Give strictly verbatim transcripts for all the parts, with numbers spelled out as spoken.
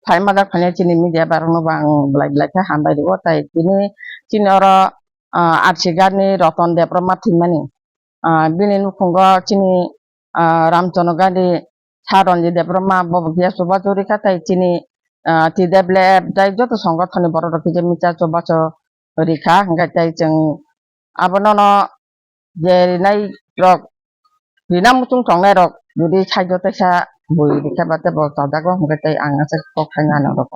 Phai majak phanya chini media barokno bo ang belai belai khe hambai rio. Tai tini chini oro, ah, R C Ghat ni Roton Debbarma thwimani, ah, bini nukhungo chini, ah, Ramchondra Gandhi, Sir Ranjit Debbarma bo bo kisa chubachu rikha tai chini, ah, T W F tai joto songothon ni borok rok kisa misa chubachu rikha, hingkhe tai chwng abono no je rinai rok, rina muchung tongnai rok, jodi side o teisa bui rikha ba tei bo chajago hingkhe tei ang aswk kok sai nana rok.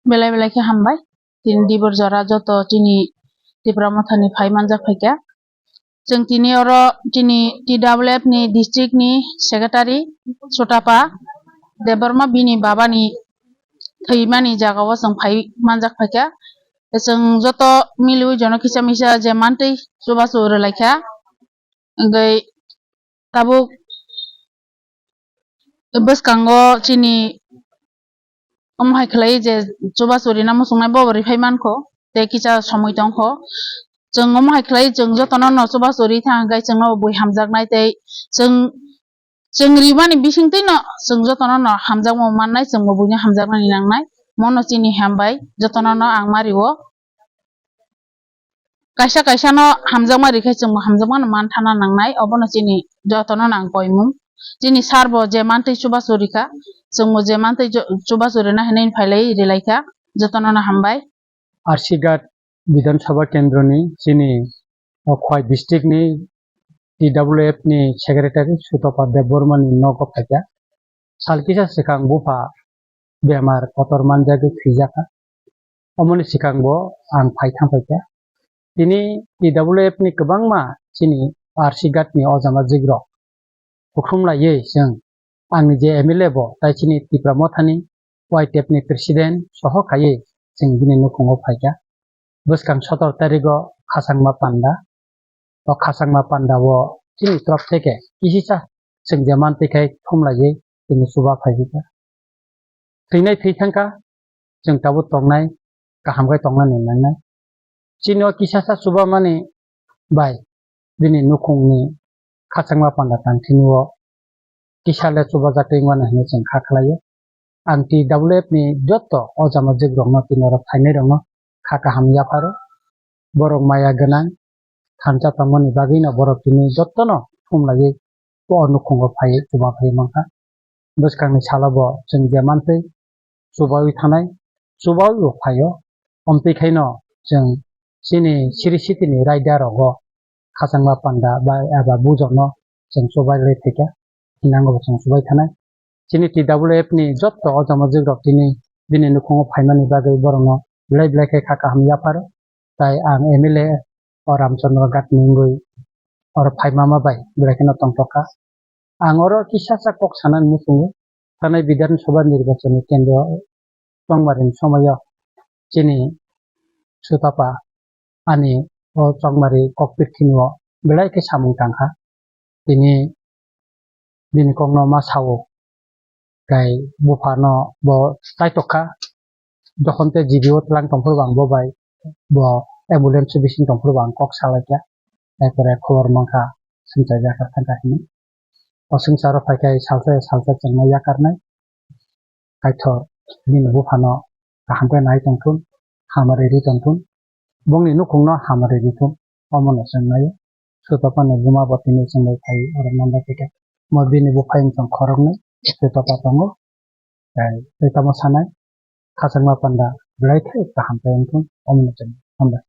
Belai belai khe hambai. Tini dibor jora joto chini Tipra Mothani phai manjak phaikha. Chwng tini oro chini T W F ni district ni secretary Sutapa Debbarma bini baba ni thwimani jaga o chwng phai manjak phaikha. Chwng joto miliwi jono kisa misa je mantwi chubachu rwlaikha. Hingkhe tabuk bwskango chini omo hai khlai je chubachu rina muchungnai bobo riphai mankho, tei kisa somoi tongkho. Chwng omo hai khlai chwng jotono no chubachu ri thang hwnkhe chwngno bui hamjaknai tei chwng, chwng rimani bisingtwi no chwng jotono no hamjakma mannai, chwngbo buino hamjaknani nangnai. Mono chini hambai jotono no ang ma rio. Kaisa kaisa no hamjakma rikhe chwngbo hamjakma no manthana nangnai, obono chini jotono nang koimung. Chini sir bo je mantwi chubachu rikha, chwngbo je mantwi chu-, chubachu rina hinwi phailai rilaikha, jotono no hambai. R C Ghat Bidhan Sabha Kendro ni chini o Khowai district ni T W F ni secretary Sutapa Debbarma ni nogo phaikha. Sal kisa swkang bupha bemar kotor manjagwi thwijakha. Omoni swkangbo ang phai thang phaikha. Tini T W F ni kwbangma chini R C Ghat ni o jama jigrok hukhum laiwi chwng, angni je M L A bo tai chini Tipra Mothani Y T F ni president soho khaiwi chwng bini nukhungo phaikha. Bwskang sotor tarigo khachangma panda. O khachangma panda o chini torop theke kisisa chwng je mantwi khai thumlaiwi tini chuba phaiwi kha. Thwinai thwi thangkha, chwng tabuk tongnai, kaham khai tongnani nangnai. Chini o kisasa chubamani bai bini nukhungni khachangma panda tang thini o kisa le chubajaktwi wngmano hinwi chwng kha khlaio. Ang T W F ni joto o jama jigrokno tini oro phainairokno kha kaham yapharo. Borok maya gwnang thansa tongmani bagwino borok tini jotono thumlaiwi o nukhungo phaiwi chuba phaiwi mankha. Bwskangni salo bo chwng je mantwi chubawi thanai, chubawi bo phaio. Omtwi khaino chwng chini siri sitini raida rogo khachangma panda ba eba bujono chwng chubai lai phaikha, hinango bo chwng chubai thanai. Chini T W F ni joto o jama jigrok tini bini nukhungo phaimani bagwi borokno belai belai khe kha kaham yapharo. Tai ang M L A o Ramchandra Ghat ni wngwi oro phaimama bai belai kheno tongthok kha. Ang oro kisa sa kok sanani muchungo, thanai Bidhan Sabha nirbachani kendro chongmari ni somoio chini sutapa ani o chongmari kokpit thini o belai khe samung tangkha. Tini bini kokno ma sao, tai buphano bo chaitok kha. Jokhon tei G B O tlang tongphuru bo ang bo bai bo ambulance bising tongphuru bo ang kok salaikha. Taipore khobor mankha, swngchar yakar thangkha hinwi. O swngcharo phaikha salsa salsa chwngno yakarnai. Kaitor bini buphano kaham khe nai tongthun, hamari ri tongthun, bongni nukhungno hamari rithun, omono chwng naio. Sutapani buma bo tini chwngbai phai oro manjak khe, mo bini buphai wngtong khoroknwi sutapa tongo, tai tei tamo sanai khachangma panda belai khe kaham khe wngthun, omono chwng hambai.